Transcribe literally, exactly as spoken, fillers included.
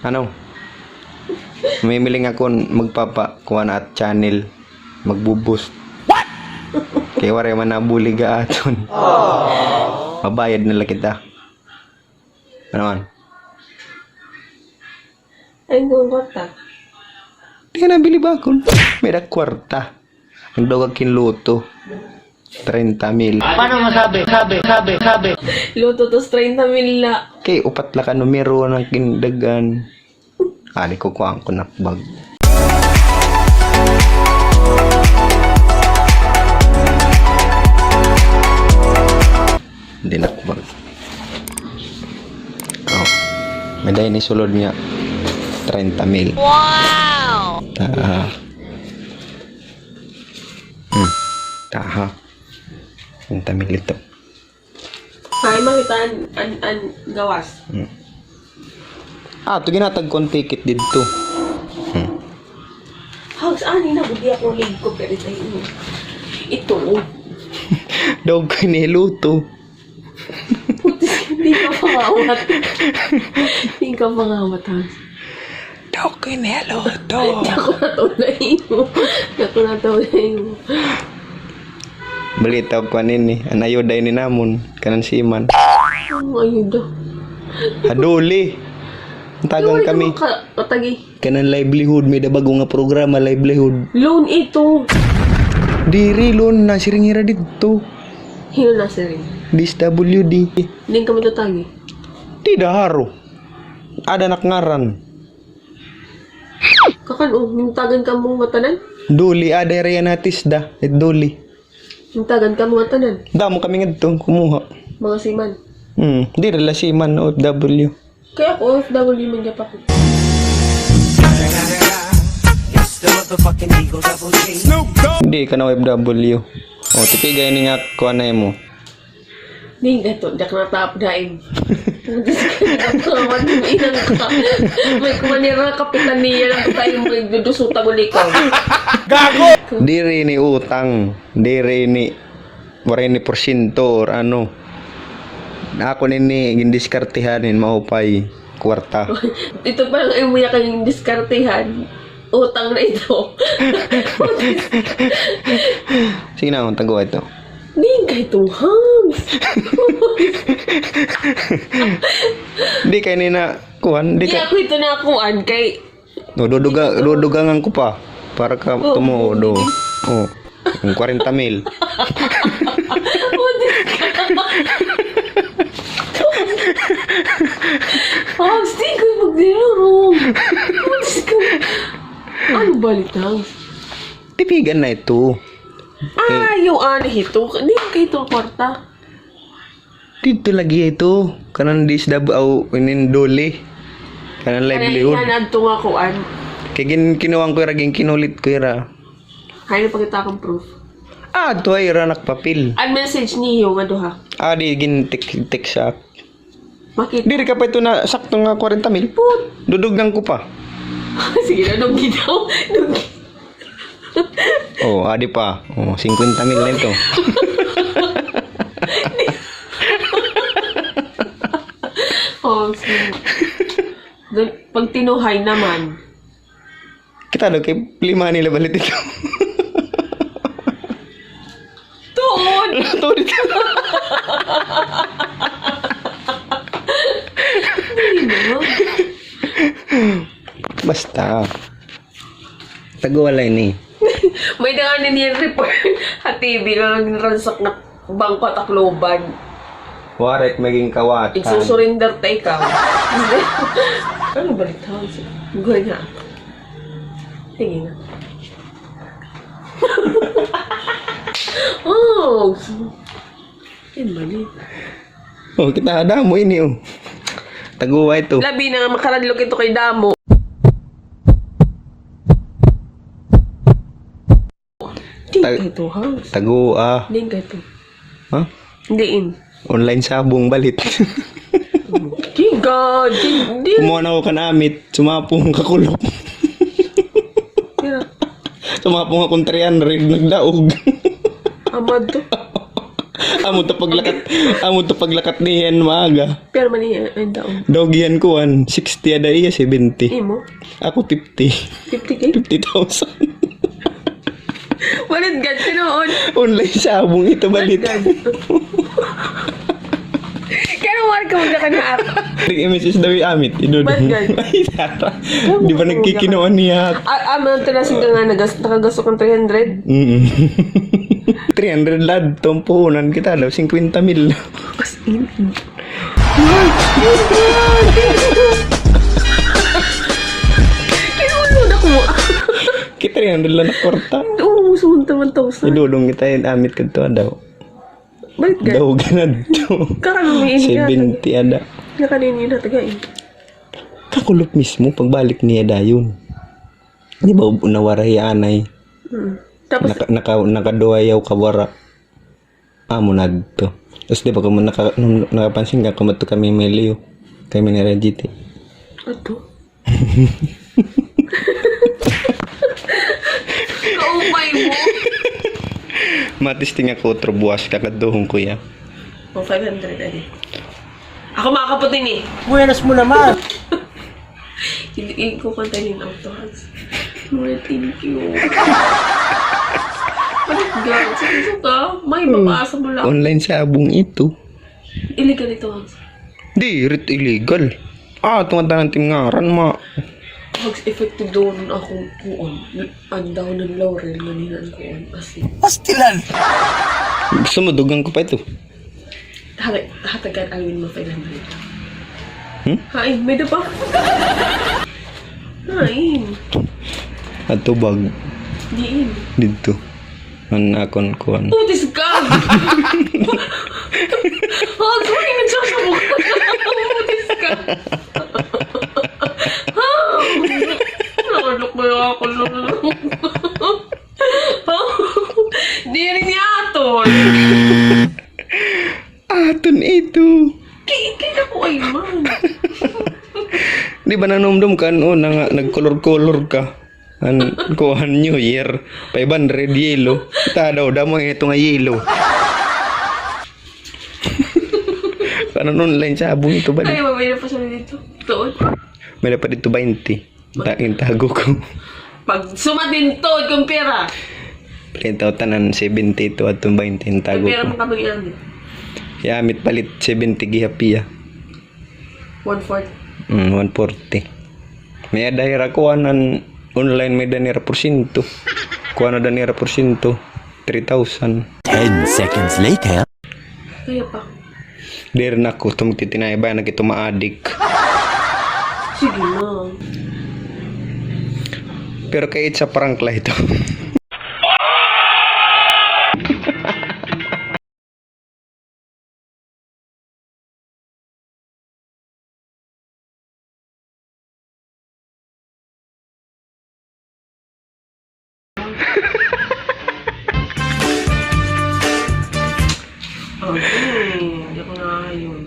Ano? Mimiling ako magpapakuan at channel. Magbubus. Kay waray man nabulig ha aton. Mabayad na la kita. Ano man? Ay, ang kwarta. Di ka nabilib ha akon. May-ada ak kwarta. Nagdaog ak hin lotto. Treinta mil. Paano masabi? Sabi, sabi, sabi. Lotto tas treinta mil la. Kay upat la ka numero an akon dad-an. Adi ko kuan ko nakbag. Di nakbag. Oh. May-ada ini sulod nga treinta mil. Wow! Ah. Hmm. Taha. Treinta mil ito. Ay, makita an, an, an gawas. Hmm. Ah, ito ginhatag ko an ticket didto. Hmm. Hags, ani na, budi ako ligkop ka dito. Ito. Daog ko ini ha lotto. Putis, di ka pangawat. Di ka pangawat, ha? Daog ko ini ha lotto. Di ako natulay mo. Di ako natulay mo. Balita ko kanin ni, an ayuda ini namon, kanan seaman. Ano ayuda? Ha DOLE. Tagan kami. Ka-, katagi. Kanan livelihood, may-ada bag-o nga programa, livelihood. Loan ito. Diri loan, nasiring hira didto. Hin-o nasiring? DSWD. Diin kamo tatagi? Dida haro. Ada nak ngaran. Kakan-o, nintagan kamo ngatanan? DOLE, ada ira yana ha TESDA, it DOLE. Nintagan kamo ngatanan? Damo kami ngadto, kumuha. Mga seaman? Hmm, diri la seaman, OFW. Kay ako, OFW man gihap ako. Di ka na OFW. O, tipiga ini nga kuan na imo. Di ka to, diak natap daim. May kumanira, kapitan niya lang tayo, may dudusuta mo likaw. Gago! Diri ini utang, diri ini Waray ini porsyento or ano. Ako nini gindiskartehan hin maupay kwarta. Ito pa lang imo ya kay gindiskartehan. Utang na ito. Sige na, tago ito. Di kay ito, Hans. Di kay nina kuan, di ka ako ito na kuan kay No, duduga-, dudugangan ko pa. Para ka tumuod, o. O. An kwarenta mil. What is ka? Hans, di ko maglilaro. What is ka? Ano balita? Tipigan na ito. Ayaw, ani hito. Di kay ito kwarta. Didto lagi ito. Kanan DSW, aw, inin DOLE. Kanan livelihood. Kay iyan adto nga kuan. Kay gin-, kinuan ko ira, ginkinulit ko ira. Kay ano pakita akon proof? Ah, adto ay ira nakpapil. An message niyo nga duha. Ah, di gin-text, text siya. Makita. Diri ka pa ito na sakto nga kwarenta mil. Put. Dudugang ko pa. Sige na, dugi daw. Dugi. O, adi pa. O, singkwenta mil na ito. O, sige. Pagtinuhay naman. Kita daw kay lima nila balit ito. Tuod. Tuod ito. Dili naman. Basta. Taguwalay ni. May-ada ngani niyan report ha T V nga nagransak na bangko ha Tacloban. Waray it magin kawatan. Igsusurrender ta ikaw. Ano balita? Guhay na. Sige na. O. Ay, mali. O, kita, damo ini, o. Taguwa ito. Labi na nga makaradlok ito kay damo. Di kay ito, ha? Taguwa. Di kay ito. Ha? Diin? Online sabong, balit. Di gad, di, di. Kumuha na ako kan Amit, sumapong kakulop. Pira? Sumapong akong three hundred, nagdaog. Amad to. Amo to paglakat, amo to paglakat niyan maaga. Pero mali, ay, daw. Daw gihan kuan, sixty ada iya, seventy. Imo? Ako fifty. Fifty K? Fifty thousand. Balit gad, tinuod. Online sabong ito, balit. Balit gad. Kaya nang wari ka magkakanaak. Nag-message daw yung amit, idudong. Ba't gad? Ay, tara. Di ba nagkikinuan niya? Ah, ah, mga tinasin ka nga, nagas-, nakagasto kang three hundred? Mm. Three hundred lad, itong puhunan kita daw, singkwenta mil. As in. Kinuha na ko. Kita three hundred lang na kwarta. Oo, sunta one thousand. Idudong kita yung amit kadto daw. Balik ka. Daw ganad to. Kakan mo ini. Seventy ada. Kakan ini na tagay. Kakulop mismo, pagbalik niya dayon. Di ba, nawara hi anay? Hmm. Tapos naka-, naka-, nakaduha yaw kawara. Amo na adto. Tapos di ba, kamo naka-, nung nakapansin ka, kamo to kami may Leo. Kami ni Reggie. Ato? Kaupay mo. Matisting ako, otro buwas, kakadtuhon ko ya. O, five hundred, adi. Ako makakapot ini. Buenas mo naman. Hindi, hindi ko kanta yung auto, Hans. Lord, thank you. Ano ka? Sa gusto ka? May mapasa mo lang. Online sabong ito. Illegal ito, Hans. Di, rit illegal. Ah, tunga tanan tim ngaran, ma. Hugs, effective daw an akon kuan. An dahon han laurel nga ninan kuan. Asin. Pastilan! Gusto mo, dugan ko pa ito. Hatag, hatagan Alwin mo five hundred. Hmm? Hain, may da pa. Hain. Ato bag. Diin. Dito. An akon kuan. Putis ka! Huwag mo yung nagsasabog. Putis ka! Nakalok mo yung ako, Lolo. Diri ni aton. Aton ito. Kay, kay ako ay man. Di ba nanumdum ka, ano, na nga, nagkolor-kolor ka? An kuan New Year, five hundred yellow. Kita daw, damo ito nga yellow. Kanan online sabong ito ba? Ay, mabaya pa siya dito. Tuod. May dapat dito twenty. Ta-, intago ko. Pag sumat din tuod kung pera. Treinta o tanan, seventy ito at twenty, intago ko. Pera mo kami yan. Yamit palit seventy gihapiya. One forty. Mm, one forty. May ada hira kuan an online, may da nira porsyento. Kuan na da nira porsyento. Three thousand. Ten seconds later. Kaya pa. Diri na ako ito magtitinay. Baya na kita maadik. Sige na. Pero kay it's a prank la ito. Okay, hindi ako nakakayon.